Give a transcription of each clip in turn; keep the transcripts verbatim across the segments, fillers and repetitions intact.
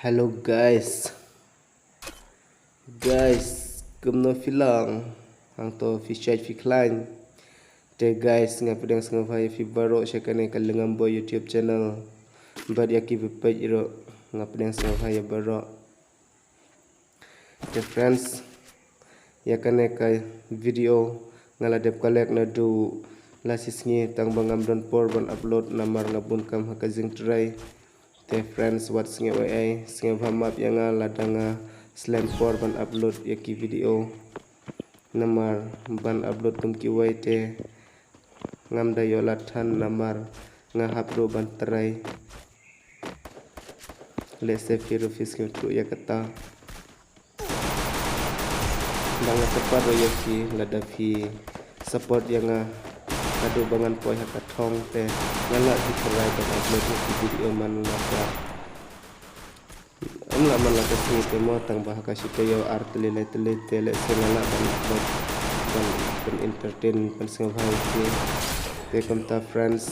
Hello guys. Guys, kumno phi long? Hangto phi shait phi khlaiñ. Te guys, nga pdiang sngewbha ïa phi baroh sha kane ka Lyngngam Boy YouTube channel. Bad ïa ki ba peit ruh, nga pdiang sngewbha ïa baroh. Te friends, ïa kane ka video nga la dep collect naduh la shisngi, tang ba ngam don por ban upload namar nga bun kam ha ka jingtrei. Te friends, wat sngew ei ei, sngewbha map ïa nga lada nga slem por ban upload ïa ki video. Namar ban upload kum kiwei te ngam da ïoh lad than namar nga hap ruh ban trei. Lehse phi ruh phi sngewthuh ïa kata. Ba nga support ruh ïa phi, lada phi support ïa nga haduh ba ngan poi ha ka thong te nga lah hi trai ban upload ïa ki video man la ka. Em lah man la ka sngi te mo, tang ba ha ka shi taïew ar tylli lai tylli te lehse nga lah ban upload ban, ban entertain, ban sngewbha ïa phi. Te kumta friends,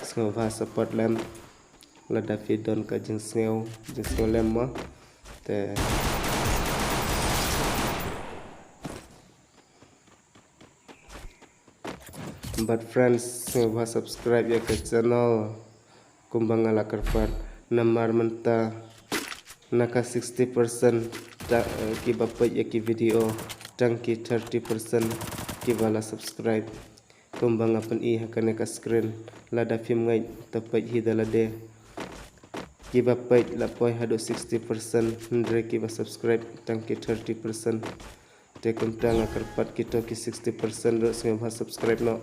sngewbha support lem. Lada phi don ka jingsngew, jingsngew lem mo. Te bad friends, sngewbha subscribe ïa ka channel. Kumba nga la kyrpad, namar mynta na ka sixty percent ta, eh, kiba peit ïa ki video, tang ki thirty percent kiba la subscribe. Kumba nga pyni ha kane ka screen, lada phim ngeit te peit hi da lade. Kiba peit la poi haduh sixty percent, hynrei kiba subscribe tang ki thirty percent. Te kumta nga kyrpad kito ki sixty percent ruh sngewbha subscribe noh.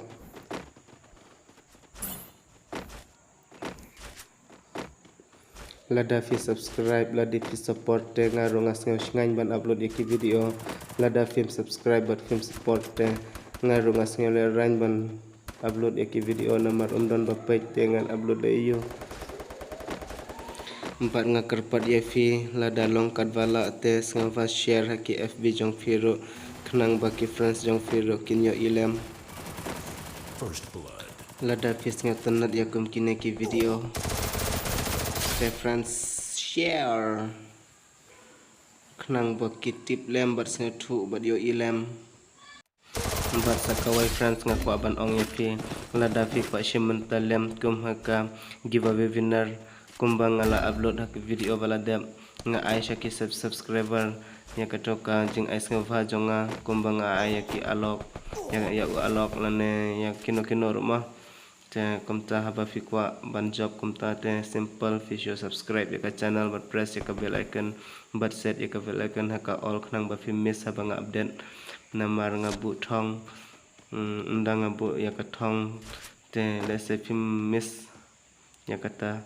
Lada phi subscribe, lada phi support te nga ruh nga sngew shngaiñ ban upload ïa ki video. Lada phim subscribe bad phim support te nga ruh nga sngew lehraiñ ban upload ïa ki video namar ym don ba peit te ngan upload da ïa u. Bad nga kyrpad ïa phi lada long katba lah te sngewbha share ha ki F B jong phi ruh khnang ba ki friends jong phi ruh kin ïohi lem. First blood. Lada phi sngewtynnat ïa kum kine ki video te friends, share khnang ba ki tip lem bad sngewthuh bad ïohi lem. Bad sa kawei friends, nga kwah ban ong ïa phi, lada phi kwah shim bynta lem kum ha ka giveaway winner, kumba nga la upload ha ka video ba la dep, nga ai sha ki sub-, subscriber ïa kato ka jingai sngewbha jong nga, kumba nga ai ïa ki Alok, ïa, ïa u Alok lane ïa kino kino ruh ma. Te kumta haba phi kwah ban jop kumta te simple, phi shu subscribe ïa ka channel bad press ïa ka bell icon bad set ïa ka bell icon ha ka all khnang ba phim miss haba nga update. Namar nga buh thong, mm, ynda nga buh ïa ka thong te lehse phim miss ïa kata.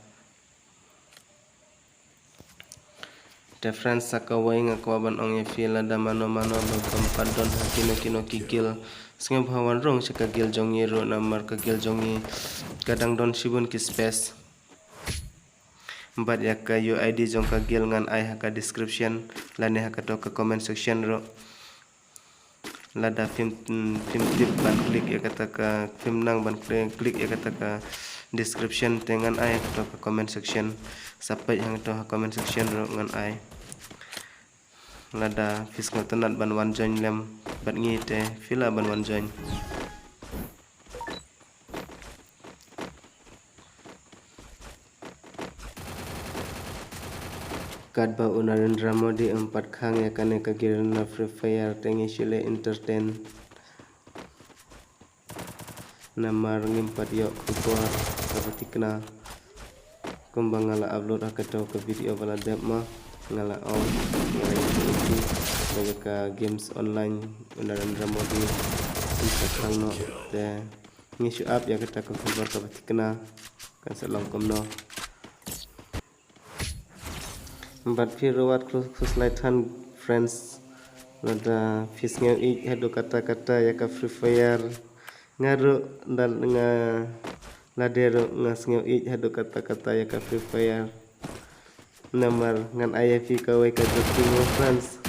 Te friends, sa kawei nga kwah ban ong ïa phi, lada mano mano ba bym pat don ha kino kino ki guild, sngewbha wan rung sha ka guild jong ngi ruh, namar ka guild jong ngi ka dang don shibun ki space. Bad ïa ka U I D jong ka guild ngan ai ha ka description lane ha kato ka comment section ruh. Lada phim, mm, phim tip ban click ïa kata ka, phim nang ban click, click ïa kata ka description te ngan ai ha kato ka comment section. Sa peit hangto ha comment section ruh ngan ai. Lada phi sngewtynnat ban wan join lem bad ngi te phi lah ban wan join. Katba u Narendra Modi um pat khang ïa kane ka guild na Free Fire te ngi shu leh entertain. Namar ngim pat ïoh khubor kaba thikna. Kumba nga la upload ha kato ka video ba la dep ma, nga la ong, nga la ïathuh ïa phi ba ïa ka games online u Narendra Modi um pat khang noh te ngi shu ap ïa kata ka khubor kaba thikna kan sa long kumno. Bad phi ruh wat khuslai than friends, lada phi sngew ïeit haduh katta katta ïa ka Free Fire. Nga ruh da nga lade ruh nga sngew ïeit haduh katta katta ïa ka Free Fire. Namar ngan ai ïa phi kawei ka jingthoh mo friends.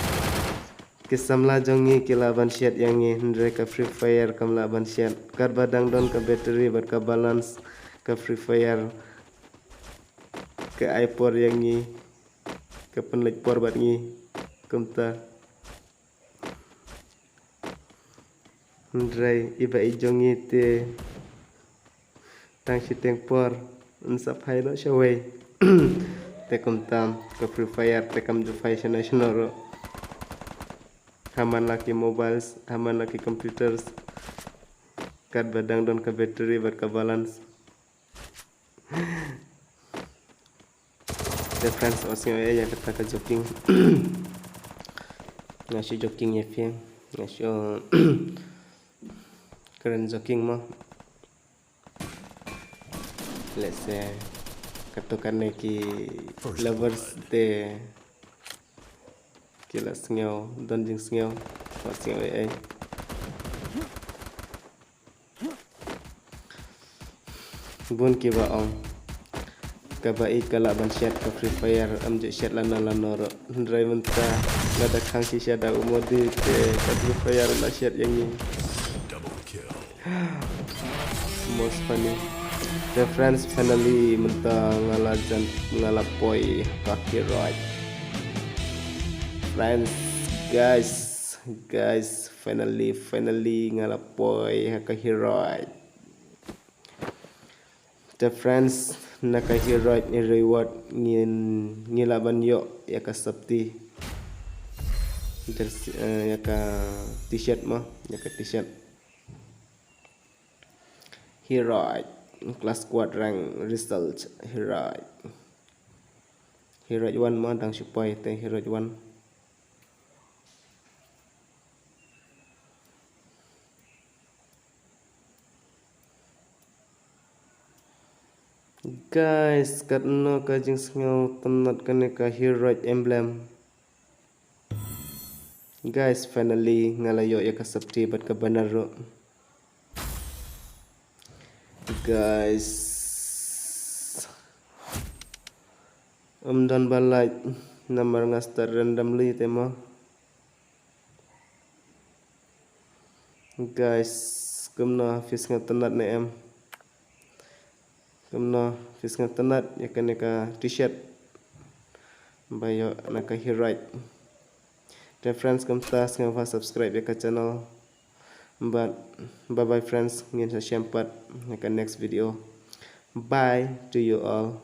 Ki samla jong ngi ki lah ban shet ïa ngi, hynrei ka Free Fire kam lah ban shet. Katba dang don ka battery bad ka balance ka Free Fire ka ai por ïa ngi, ka pynleit por bad ngi kumta. Hynrei i Bah i jong ngi te tang shiteng por un sa phai noh shawei. Te kumta ka Free Fire te kam ju phai shano shano ruh. Ha man la ki mobiles, ha man la ki computers, katba dang don ka battery bad ka balance. Te friends, wat sngew ïa kata ka joking. Nga shu joking ïa phi, nga shu kren joking mo. Let's say, kato kane ki lovers te ki la sngew, don jingsngew, wat sngew ei ei. Bun kiba ong, kaba ïeit ka lah ban shet ka Free Fire, ym ju shet lano lano ruh. Hynrei mynta lada khang shisha da u Modi te ka Free Fire la shet ïa ngi. Most funny. Te friends, finally mynta nga la jan, nga la poi ha ka Heroic. Friends, guys, guys, finally, finally nga la poi ha ka Heroic. Te friends, na ka Heroic ni reward ngin, ngi lah ban ïoh ïa ka sopti. Jersey, eh, ïa ka t-shirt mo, ïa ka t-shirt. Heroic, class squad rank result, Heroic. Heroic one mo, dang shu poi te Heroic one. Guys, katno ka jingsngewtynnat kane ka Heroic emblem. Guys, finally nga la ïoh ïa ka sopti bad ka banner ruh. Guys, ym don ba lait namar nga start randomly te mo. Guys, kumno, phi sngewtynnat ne em? Kumno, phi sngewtynnat ïa kane ka t-shirt ba ïoh na ka Heroic? Te friends, kumta sngewbha subscribe ïa ka channel. But bye bye friends, ngin sa shem pat ïa ka next video. Bye to you all.